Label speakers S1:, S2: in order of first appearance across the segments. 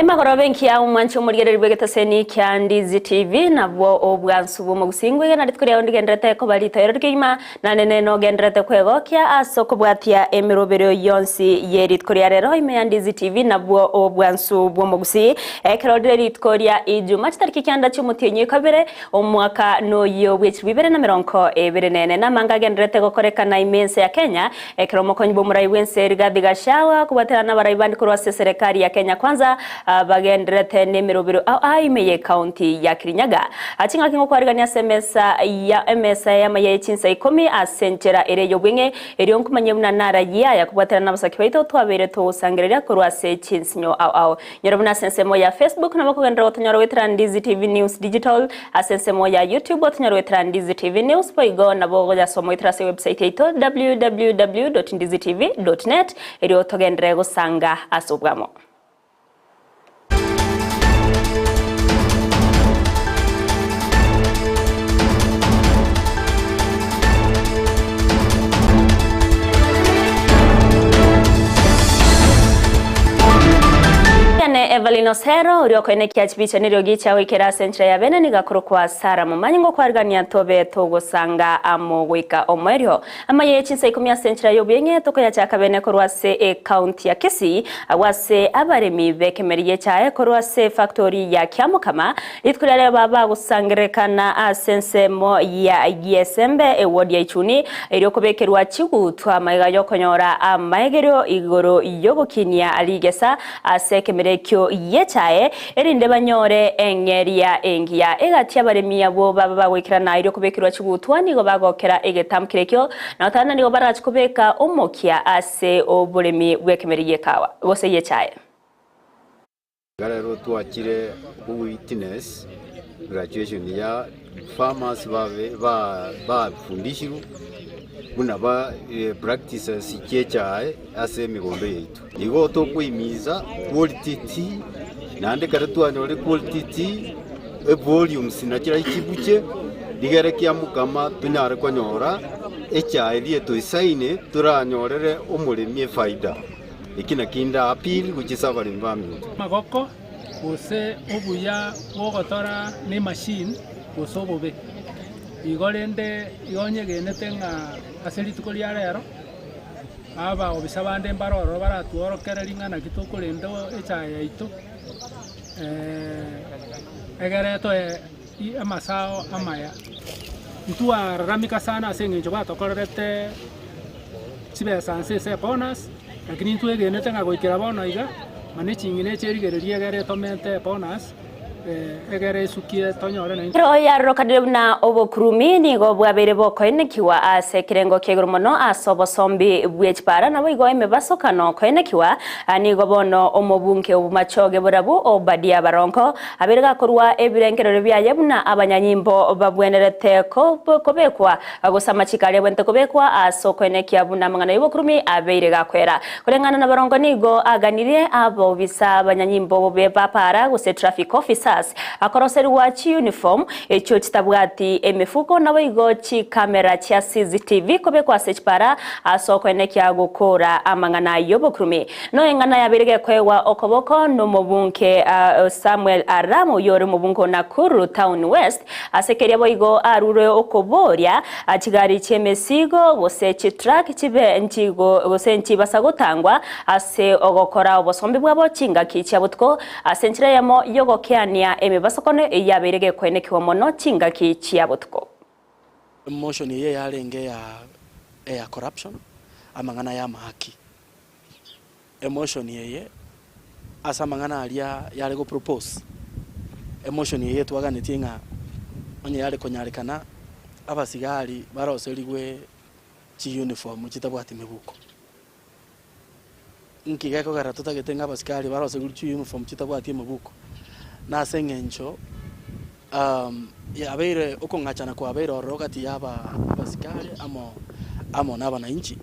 S1: Emagoroba engiya omwanche omorigereria bw'egeteseni kia Ndizi TV nabwo obwansu bw'omogusii ngwegena rituko riao ndigenderete koba ritoero rikegima na nene nogenderete kwegokia ase okobwatia emeroberio yonsi ye rituko ria rero ime ya Ndizi TV nabwo obwansu bw'omogusii ekero rire rituko ria Ijuma chitariki kianda chi'omotienyi okabere Omwaka noyio bw'echilifu ibere na merongo ebere nene namanga agendererete gokorekana ime ense ya Kenya, ekero omokonyi bw'omorai bw'ense Rigathi Gachagua kobwaterana nabarai bande korwa ase eserekari ya Kenya Kwanza bagendererete nemerobero ao ao ime y'ecounty ya Kirinyaga. Ching'aki ngokwarigania ase emesa ya emesa y'amaya ye chinsa ikomi ase enchera ere y'obweng'e erio nkomanye buna narayie aya kobwaterana nabasaki baito twabeire togosangereria korwa ase chinsinyo ao ao. Nyora buna ase ensemo ya Facebook nabo okogenderera gotonyora goetera Ndizi TV News Digital, ase ensemo ya YouTube otonyore goetera Ndizi TV News, boigo nabo ogoyasoma goetera ase ewebsite yaito www.ndizitv.net erio togenderere gosanga ase obwamo. Ene Evelyn Osero, oria okoenekia chibicha neriogi chiagoikera ase enchera ya bene nigo akorokwa Sarah Momanyi ngokwarigania tobe togosanga amo goika omoerio. Amaye ye chinsa ikomi ase enchera y'obueng'e tokoyachaka bene korwa ase ecounty ya Kisii agwo ase abaremi b'ekemeri gi'echae korwa ase efactori ya Kiamokama rituko riria rero baba bagosangererekana ase ensemo ya Giesembe eward ya Ichuni Erio kobekerwa chigutwa magega y'okonyora amaegerio igoro y'ogokinia rigesa ase ekemera ekio gi'echae, erinde banyore eng'eria engiya. Egati y'abaremi abwo baba bagoikerana erio kobekerwa chigutwa nigo bagokera egetamkero ekio, na gotana nigo barache kobeka omokia ase oboremi bw'ekemeri gi'ekawa gose gi'echae.
S2: Iga rero twachire witness graduation ya farmers babe bafundishirwe buna ba practices chie echae ase emegondo yaito. Igo tokoimiza quality tea naende ekero twanyorire quality tea evolumes nachio chibuche rigere kiamokama tonyare konyora echae eria etoisaine toranyorere omoremi efaida. Eki nakio inde appeal gochia ase abaremi baminto.
S3: Amagoko, gose obuya bw'ogotora nemachine, gose obobe. Igo rende igo nyegenete ng'a ase rituko ria rero, abaobisa bande mbare ororo baratworokererie ng'a naki tokorenda echae yaito, egere toe amasao amaya. Ntwararamika sana ase eng'encho batokorerete chibesa nse ase ebonus, lakini ntwegenete ng'a goikera bono iga, mani ching'ina echi erigereria egere tomente ebonus, egere esukie tonyore naintwe.
S1: Ekero yarokanire buna obokurumi nigo bwabeire bokoenekigwa ase ekerengo kia igoro mono ase obosombi bwe chipara, naboigo emebasokano koenekigwa nigo bono omobunge obomachoge borabu Obadia Barongo abeire gakorua ebirengererio biaye buna abanyanyimbo babwenerete kobekwa Gose amachiko aria abwenerete kobekwa ase okoenekia buna amang'ana y'obokurumi abeire gakwera. Koreng'ana nabarongo nigo aganirie abobisa abanyanyimbo bobe ba para gose traffic officers akoroserigwa chiuniform echio chitabwati emefuko naboigo chicamera chia CCTV kobekwa ase chipara ase okoenekia gokora amang'ana y'obokurumi. Noeng'ana yabeire gekoegwa okoboko nomobunge Samuel Aramo oyio ore omobunge o Nakuru Town West Ase keria boigo arure okoboria chigari chi'emesigo, gose chitruck chibe nchigo gose nchibasa gotangwa ase ogokora obosombi bwabo chingaki chia botuko, ase enchera eyemo y'ogokeania emebasokano eyio yabeire gekoenekigwa mono chingaki chia botuko.
S4: Emotion eye yarenge ya eya corruption, amang'ana ya amahaki. Emotion eye ase amang'ana aria yare go propose, emotion eye twaganetie ng'a onye yare konyarekana abasigari baroserigwe chi uniform chitabwati mebuko. Nki gekogera totagete ng'a abasikari baroserigwe chi uniform chitabwati emebuko? Nase eng'encho yabeire okong'achana kwabeire ororo gati ya aba abasikari amo amo na abanainchi.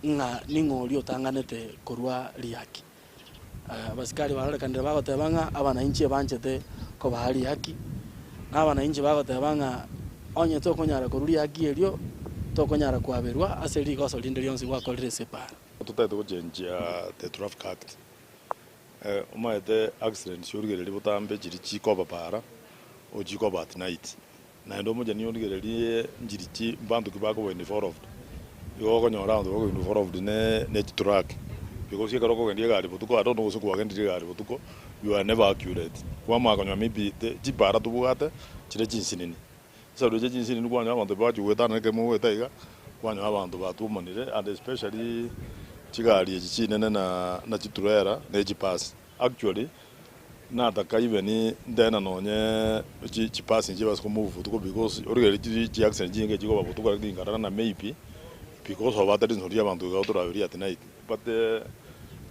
S4: Ng'a ning'o oria otang'anete korua riaki. Abasikari barorekanire bagoteba ng'a abanainchi ebanchete kobaa riaki, na abanainchi bagoteba ng'a onye tokonyara korua riaki erio, tokonyara kwaberwa ase rigoso rinde rionsi gwakorire ase epaara.
S5: Totagete gochenjia the traffic act. Omanyete accident chiorigereria botambe chiria chikoba para o chikoba at night. Naende omochani origererie nchiri chi mbanto ki bakoba involved. Igo okonyora abanto bakoba involved ne ne chitruck because ekero okogendia egari botuko I don't know gose kwagendirie egari botuko you are never accurate. Kwamanya konyora maybe chipara tobwate chire chinsinini. Chisauri echi chinsinini kwanyora abanto bachia goetana ekero mogoeta iga, kwanyora abanto batwomanire and especially chigari echi chinene na na chiturera ne chibus. Actually, nataka even ntena nonye chi chibus nchibase ko move botuko because origereria chiri chi accident chinyinge chikoba botuko lakini nkarora na maybe because of atari nsori abanto iga toraberia at night but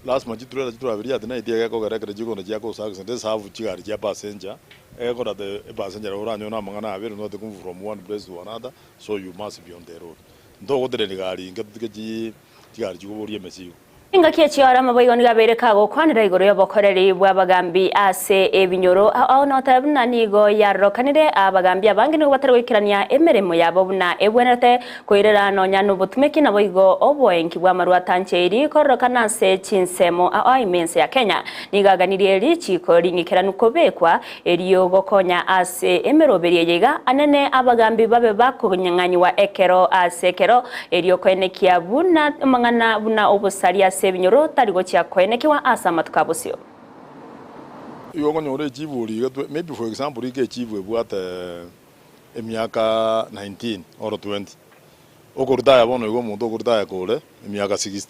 S5: lasima chiturera chitoraberia at night egekogera ekero chikogenda chia cause accident esafu chigari chia passenger Egekora the passenger oranyore amang'ana abere not to move from one place to another so you must be on the road. Ntogotenenia gari inke totige chigari chikoboria emesigo.
S1: Engaki echiora amaboigo nigo abeire kagokwanera igoro y'obokoreri bw'abagambi ase ebinyoro. Ao notebe buna nigo yarokanire abagambi abange nigo batari goikerania emeremo yabo buna ebwenerete koirera nonya nobotumeki naboigo oboenki bw'amarwa atancheiri kororokana ase chinsemo ao ime ense ya Kenya. Nigo aganirie richiiko ring'ikeranu kobekwa, erio gokonya ase emeroberio eye iga anene abagambi babe bakonyang'anyigwa ekero ase ekero, erio koenekia buna amang'ana buna obosaria ase ebinyoro tari gochia koenekiwa ase amatuko a bosio.
S5: Igo okonyora echifu oria iga maybe for example iga echifu ebwate emiaka 19 or 20, okoritaya bono iga omonto okoritaya kore emiaka 60.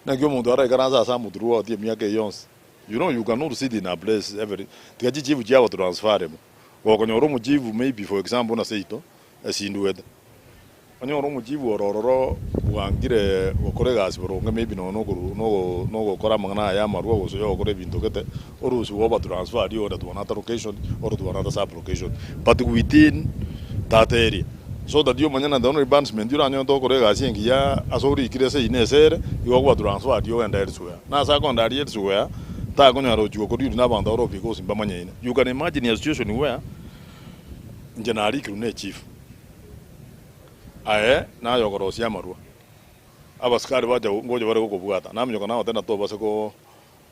S5: Naki omonto araikaranse ase amoturwoti emiaka eye yonsi? You know you cannot sit in a place every tiga chichifu chiago transferable. Gokonyora omochifu maybe for example buna seito esindwete, onyore omochifu ore ororo bwangire gokora egasi boronge maybe nonya nokoru nogo nogokora amang'ana aya amarwa gose yogokora ebinto gete, orusiwe oba transferred ogende to another location or to another sub location but within that area. So that omanye na the only banishment oranyore tokora egasi engiya ase orikire ase eyio nese ere, igo okoba transferred ogende elsewhere. Na ase akoenda aria elsewhere, takonyara gochia gokodeal na abanto aro because mbamanyaine. You can imagine a situation where inche narikirwe ne echief, aye naye okorosia amarwa, abasikari bacha ngocha bare gokobwata, naminyoka nagoteba na tobase ko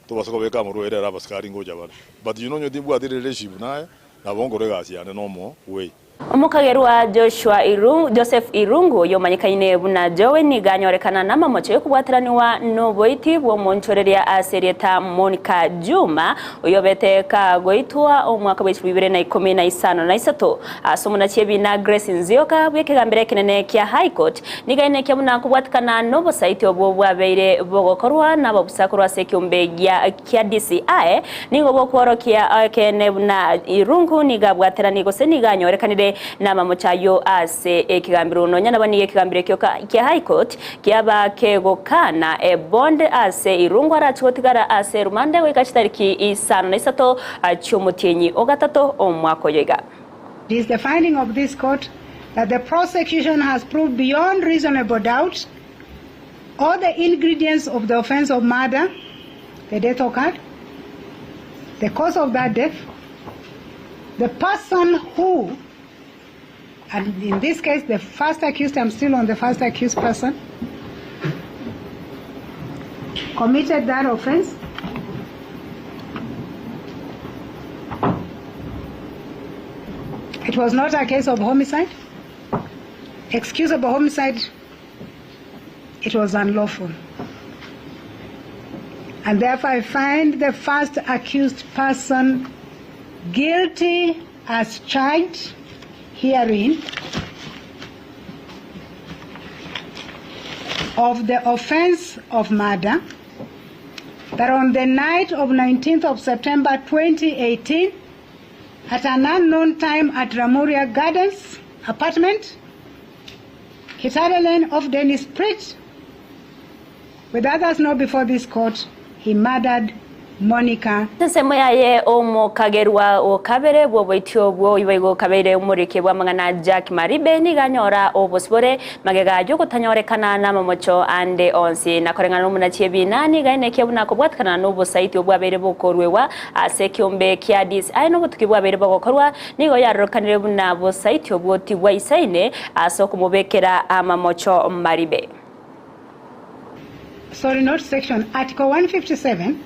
S5: tobase kobeka amarwa ere ere abasikari ngocha bare. But you know onye timbwati relationship naye, nabo nkora egasi yane nomo way.
S1: Omokagerwa Joshua Irungu, Joseph Irungu oyomanyekaine buna Joe nigo anyorekana namamocho yokobwateraniwa noboiti bw'omonchoreria ase erieta Monica Juma oyobete kagoitwa omwaka bwe 2016 ase omonachi ebina Grace Nzioka bw'ekegambero ekenene kia High Court nigo aenekia buna kobwatikana nobosaiti obwo bwabeire bogokorwa nababusa korwa ase ekiombe gia kia DCI Nigo bokworokia ekeene buna Irungu nigo abwateranie gose nigo anyorekanire namamocho ayio ase ekegambero. Nonya nabo nigo ekegambero ekio kia High Court kiaba kegokana ebond ase Irungu arache gotigara ase erumande goika chitariki isano na isato chi'omotienyi o gatato omwaka oyo iga.
S6: It is the finding of this court that the prosecution has proved beyond reasonable doubt all the ingredients of the offence of murder, the death occurred, the cause of that death, the person who, and in this case the first accused, I'm still on the first accused person, committed that offense. It was not a case of homicide. Excusable homicide It was unlawful. And therefore I find the first accused person guilty as charged herein of the offense of murder that on the night of 19th of September 2018 at an unknown time at Ramuria Gardens apartment Kitale Lane off Dennis Pritt, with others not before this court, he murdered Monica.
S1: Ensemo yaye omokagerwa o kabere bw'oboiti obwo oibo igo okabeire omoriki bw'amang'ana Jack Maribe nigo anyora obosibore magega y'ogotanyorekana namamocho ande onsi. Na koreng'ana nomonachi ebiina nigo aenekia buna kobwatikana nobosaiti obwabeire bokoruegwa ase ekiombe kia DCI nobotuki bwabeire bogokorwa Nigo yarorekanire buna bosaiti obwo tibwaisaine ase okomobekera amamocho maribe.
S6: Sorry not section, article 157.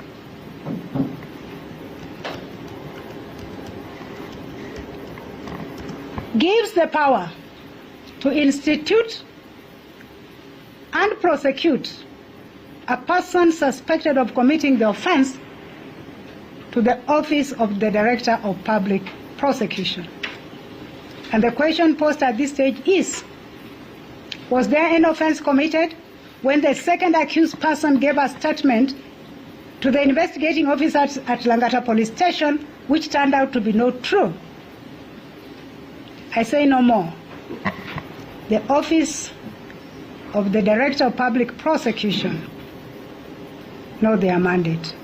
S6: gives the power to institute and prosecute a person suspected of committing the offense to the office of the Director of Public Prosecution. And the question posed at this stage is, was there an offense committed when the second accused person gave a statement to the investigating officers at Langata Police Station, which turned out to be not true? I say no more. The office of the Director of Public Prosecution know their mandate.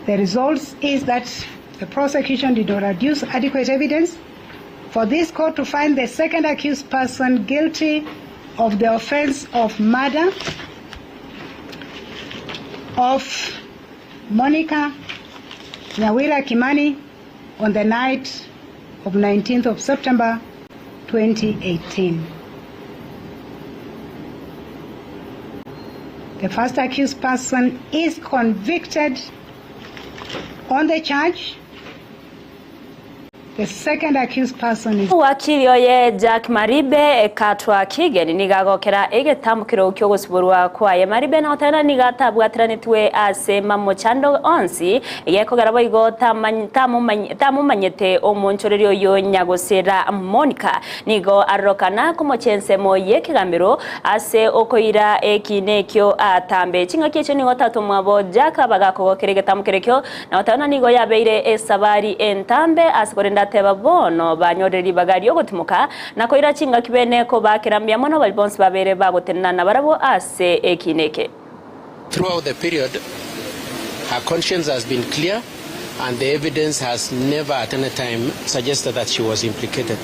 S6: The results is that the prosecution did not adduce adequate evidence for this court to find the second accused person guilty of the offense of murder of Monica Nyawira Kimani on the night of 19th of September 2018. The first accused person is convicted on the charge. The second accused person is
S1: Wakili oye Jack Maribe Katwa Kigeni nigo agokera egetamokero ki'ogosiborwa kwaye. Maribe nagotebana nigo atabwateranetie ase mamochando onsi egekogera boigo tamomanyete omonchoreri oyo nyagosera Monica. Nigo arorokana komochia ensemo y'ekegamero ase okoira ekina ekio atambe. Ching'aki echio nigo tata omwabo Jack abagakogokera egetamokero ekio nagotebana nigo yabeire esabari entambe ase korenda ateba bono banyorire ribaga riogotimoka na koira chingaki bene kobakera mbuya mono bari bonsi babere bagotenena na barabwo ase ekina eke.
S7: Throughout the period, her conscience has been clear and the evidence has never at any time suggested that she was implicated.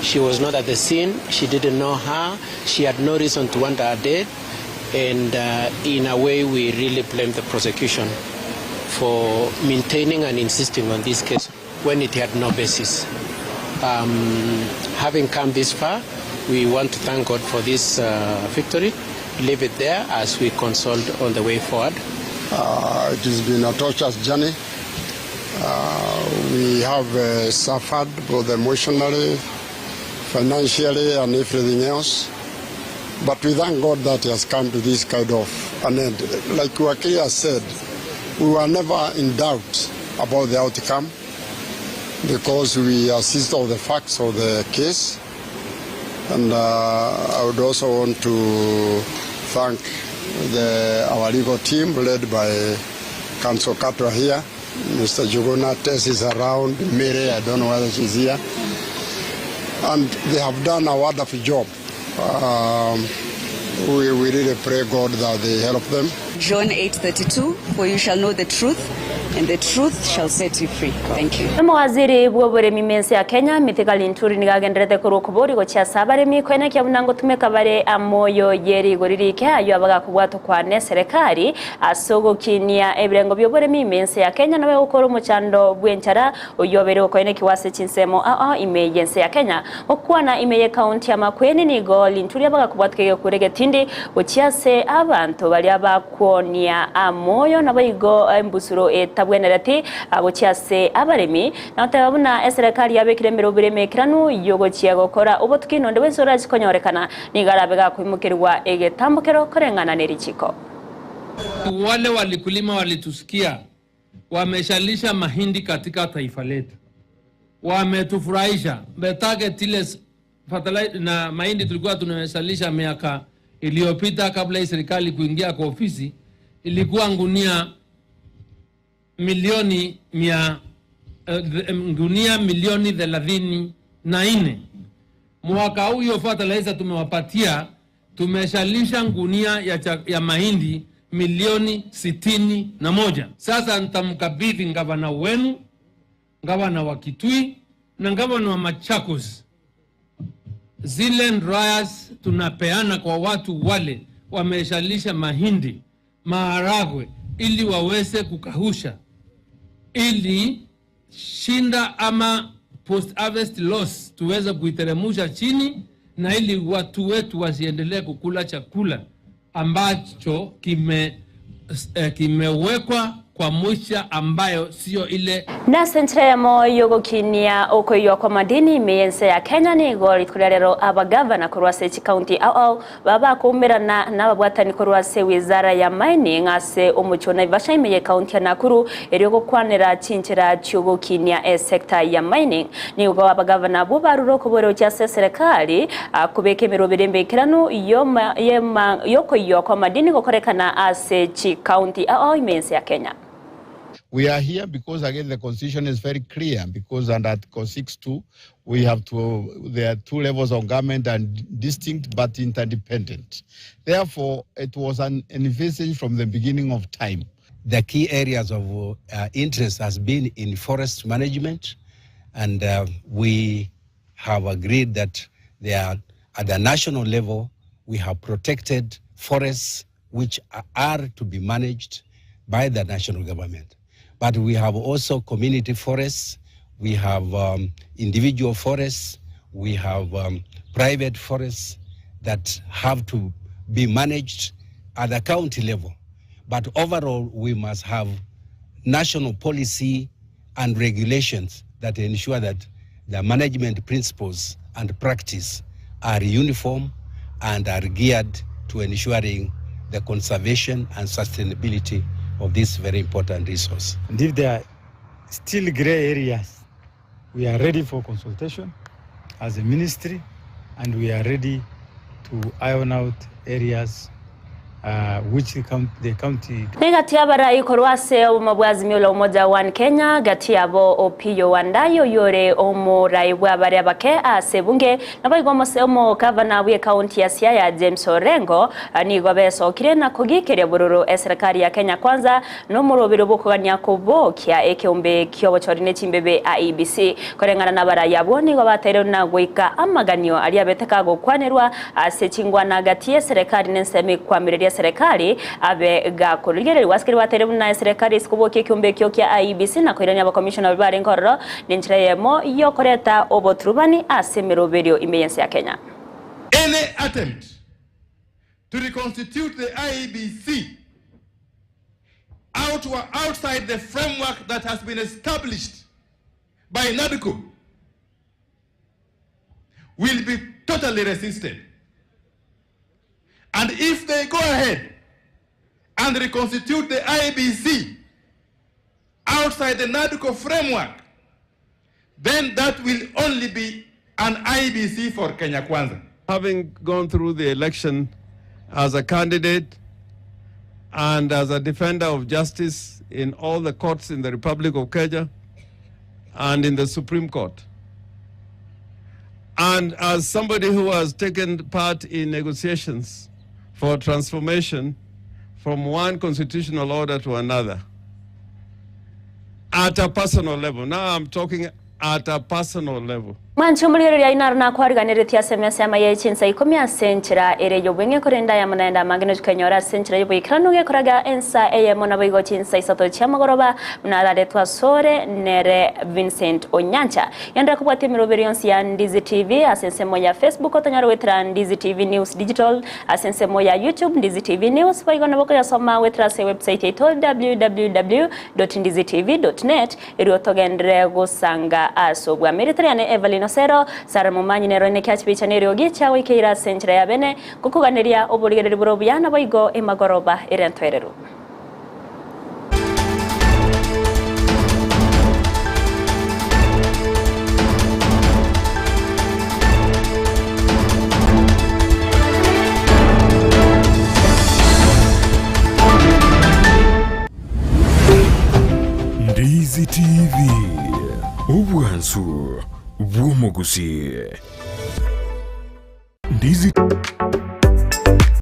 S7: She was not at the scene, she didn't know her, she had no reason to want her dead, and in a way we really blame the prosecution for maintaining and insisting on this case when it had no basis. Having come this far, we want to thank God for this victory. Leave it there as we consult on the way forward.
S8: It has been a torturous journey. We have suffered both emotionally, financially, and everything else. But we thank God that he has come to this kind of an end. Like Wakili has said, we were never in doubt about the outcome because we assist all the facts of the case. And I would also want to thank our legal team led by Counsel Katwa here. Mr. Juguna, Tess is around, Mary, I don't know whether she's here. And they have done a wonderful job. We really pray God that they help them.
S9: John 8:32, for you shall know the truth, and the truth shall set you free. Thank you.
S1: Omowaziri bw'oboremi mense ya Kenya Mithika Linturi nigo agenderete korwa okobori gochia ase abaremi koenekia buna ngotumeka bare amoyo y'erigori rike aywo abagakobwatwa kwane eserekari ase ogokinia ebirengo by'oboremi mense ya Kenya nabe gokora omochando bw'enchara oywo obere okoenekiwa ase chinsemo ao ime y'ense ya Kenya. Gokwana ime y'ekaunti ya Makueni nigo Linturi abagakobwatwa egekure egetindi gochia ase abanto baria bakwonia amoyo nabo igo embusuro etabwenereti gochia ase abaremi nagoteba buna eserekari yabekire emerobere emekeranu yogochia gokora obotuki nonde bwensi orachi konyorekana nigo arabe gakoimokerwa egetambokero koreng'ana na erichiko.
S10: Wale walikulima walitusikia, wameshalisha mahindi katika taifa letu, wametufurahisha. Target ile fertilizer na mahindi tulikuwa tumeshalisha miaka iliyopita kabla hii serikali kuingia kwa ofisi ilikuwa ngunia milioni mia, ngunia milioni 34. Mwaka huu hiyo fertilizer tumewapatia, tumeshalisha ngunia ya mahindi milioni 61. Sasa nitamkabidhi gavana wenu, gavana wa Kitui na gavana wa Machakos. Zile dryers tunapeana kwa watu wale wameshalisha mahindi, maharagwe ili waweze kukahusha, ili shinda ama post harvest loss tuweze kuiteremusha chini, na ili watu wetu wasiendelee kukula chakula ambacho kimewekwa. kwa moisture ambayo siyo ile.
S1: Nase enchera eyemo y'ogokinia okoiywa kw'amadini ime y'ense ya Kenya nigo rituko ria rero abagavana korwa ase chikaunti ao ao baba bakoumerana nababwatani korwa ase wizara ya mining ase omochie o Naivasha ime y'ekaunti ya Nakuru erio gokwanera chinchera chiogokinia esector ya mining. Nigo abagavana abwo barure okoboria ase eserekari kobeka emeroberi embekeranu y'okoiywa kw'amadini gokorekana ase chikaunti ao ime y'ense ya Kenya.
S11: We are here because again the constitution is very clear because under Article 6.2 we have to there are two levels of government and distinct but interdependent. Therefore, it was an envisaged from the beginning of time.
S7: The key areas of uh, interest has been in forest management, and uh, we have agreed that they are at the national level we have protected forests which are to be managed by the national government. But we have also community forests, we have um, individual forests, we have um, private forests that have to be managed at the county level. But overall, we must have national policy and regulations that ensure that the management principles and practice are uniform and are geared to ensuring the conservation and sustainability of this very important resource.
S12: And if there are still gray areas, we are ready for consultation as a ministry and we are ready to iron out areas uh, which the county, the county
S1: Negati abarai korwa ase obomo bwa Azimio la Umoja One Kenya gati yabo Opiyo Wandayi oyore omorai bwa abare abake ase bunge naboigo omose omogavana bwe county ya Siaya James Orengo nigo besokire na kogikeria bororo eserikali ya Kenya Kwanza nomorobero bwokogania kobokia ekeombe kiobochori ne chimbebe IEBC koreng'ana na abarai abwo nigo bateire na goika amaganio aria abeteka gokwanerwa ase chingwana gati eserikali nensemo ekwamireria serikali abe gakorigererwa asikeri batere buna eserikali isikobokia ekiombe ekio kia IEBC na koirania abakomishona baria barenge ororo nenchera eyemo yokoreta oboturubani ase emeroberio ime y'ense ya Kenya.
S13: Any attempt to reconstitute the IEBC out, outside the framework that has been established by NADCO will be totally resisted. And if they go ahead and reconstitute the IEBC outside the NADCO framework, then that will only be an IEBC for Kenya Kwanza.
S14: Having gone through the election as a candidate and as a defender of justice in all the courts in the Republic of Kenya and in the Supreme Court, and as somebody who has taken part in negotiations for transformation from one constitutional order to another, at a personal level. Now I'm talking at a personal level.
S1: Mwanche omorigereria aino aro nakwariganeretie ase emesa yama ye chinsa ikomi ase enchera ere y'obweng'e korende aya naende amange nochikanyora ase enchera y'oboikeranu gekoraga ensa eyemo naboigo chinsa isato chiamagoroba buna araretwe asore nere Vincent Onyancha. Enderera kobwatia emeroberi yonsi ya Ndizi TV ase ensemo ya Facebook otonyare goetera Ndizi TV News Digital ase ensemo ya YouTube Ndizi TV News boigo nabo okoyasoma goetera ase ewebsite yaito www.ndizitv.net erio togenderere gosanga ase obwamiri. Toriane Evelyn Osero, Sarah Momanyi nero ene kia chibicha neriogi chiagoikeire ase enchera ya bene gokoganeria oborigereria bore obuya naboigo emagoroba ere entoereru.
S15: Ndizi TV, obwansu bw'omogusii. Ndizi.